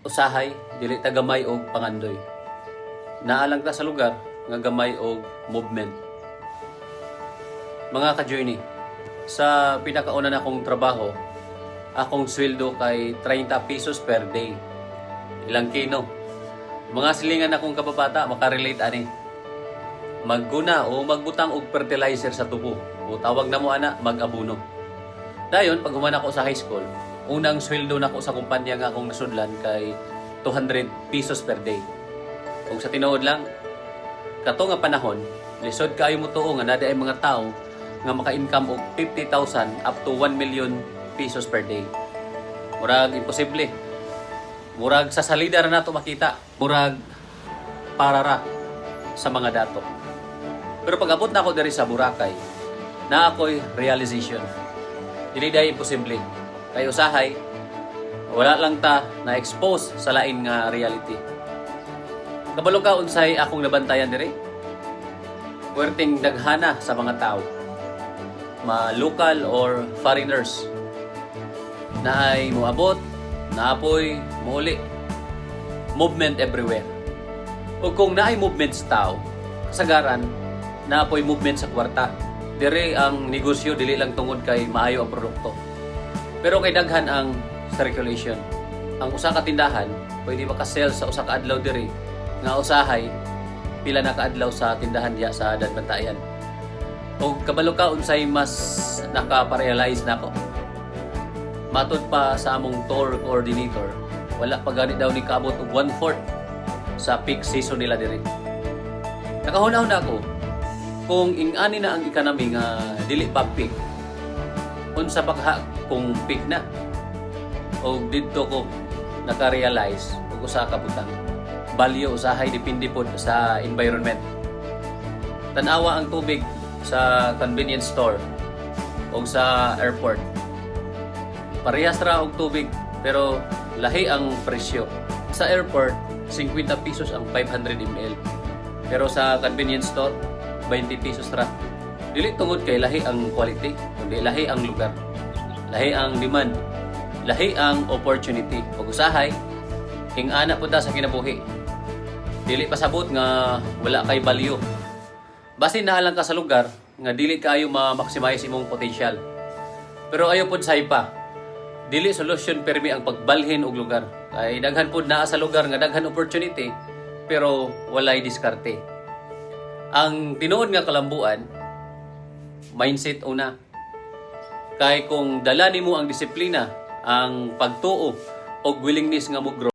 Usahay dili ta gamay og pangandoy. Naa lang ta sa lugar nga gamay og movement. Mga ka-journey, sa pinakauna na akong trabaho, akong sweldo kay 30 pesos per day. Ilang kino. Mga silingan akong kababata, makarelate ani. Magguna o magbutang og fertilizer sa tubo. O tawag na mo ana, mag-abuno. Dayon, pag human ako sa high school, unang sweldo nako sa kumpanya nga akong nasudlan kay 200 pesos per day. Ug sa tinuod lang, kato nga panahon, lisod kaayo mo tuo nga naa diay mga tao nga maka-income og 50,000 up to 1 million pesos per day. Murag imposible. Murag sa salida ra nato makita. Murag para ra sa mga dato. Pero pag abot na ako diri sa Boracay, naa ako'y realization. Dili diay imposible. Kay usahay, wala lang ta na-expose sa lain nga reality. Kabalo ka unsay akong nabantayan diri? Puwerteng daghana sa mga tao. Ma local or foreigners. Naay moabot, naa poy muuli. Movement everywhere. Ug kung naay movement sa tao, kasagaran, naa poy movement sa kwarta. Dire ang negosyo dili lang tungod kay maayo ang produkto. Pero kay daghan ang circulation. Ang usa ka tindahan, pwede maka-sell sa usa ka adlaw diri nga usahay pila na ka adlaw sa tindahan diya sa Daanbantayan. Og kabalo ka unsay mas naka-realize nako? Matod pa sa among tour coordinator, wala pa gani daw ni kaabot og one-fourth sa peak season nila diri. Nakahuna-huna ako, kung ingani na ang economy nga dili pa peak, unsa pa kaha kung peak na? Og didto ko naka-realize og usa ka butang. Value usahay depende pod sa environment. Tan-awa ang tubig sa convenience store o sa airport. Parehas ra og tubig pero lahi ang presyo. Sa airport, 50 pesos ang 500 ml. Pero sa convenience store, 20 pesos ra. Dili tungod kay lahi ang quality, kundi lahi ang lugar. Lahi ang demand. Lahi ang opportunity. Ug usahay, ing-ana pud ta sa kinabuhi. Dili pasabot nga wala kay value. Basin naa lang ka sa lugar nga dili kaayo ma-maximize imong potential. Pero ayo pod saypa. Dili solusyon permi ang pagbalhin og lugar. Kay daghan pod naa sa lugar nga daghan opportunity pero walay diskarte. Ang tinuod nga kalambuan, mindset una. Kay kung dala nimo ang disiplina, ang pagtuo og willingness nga mo grow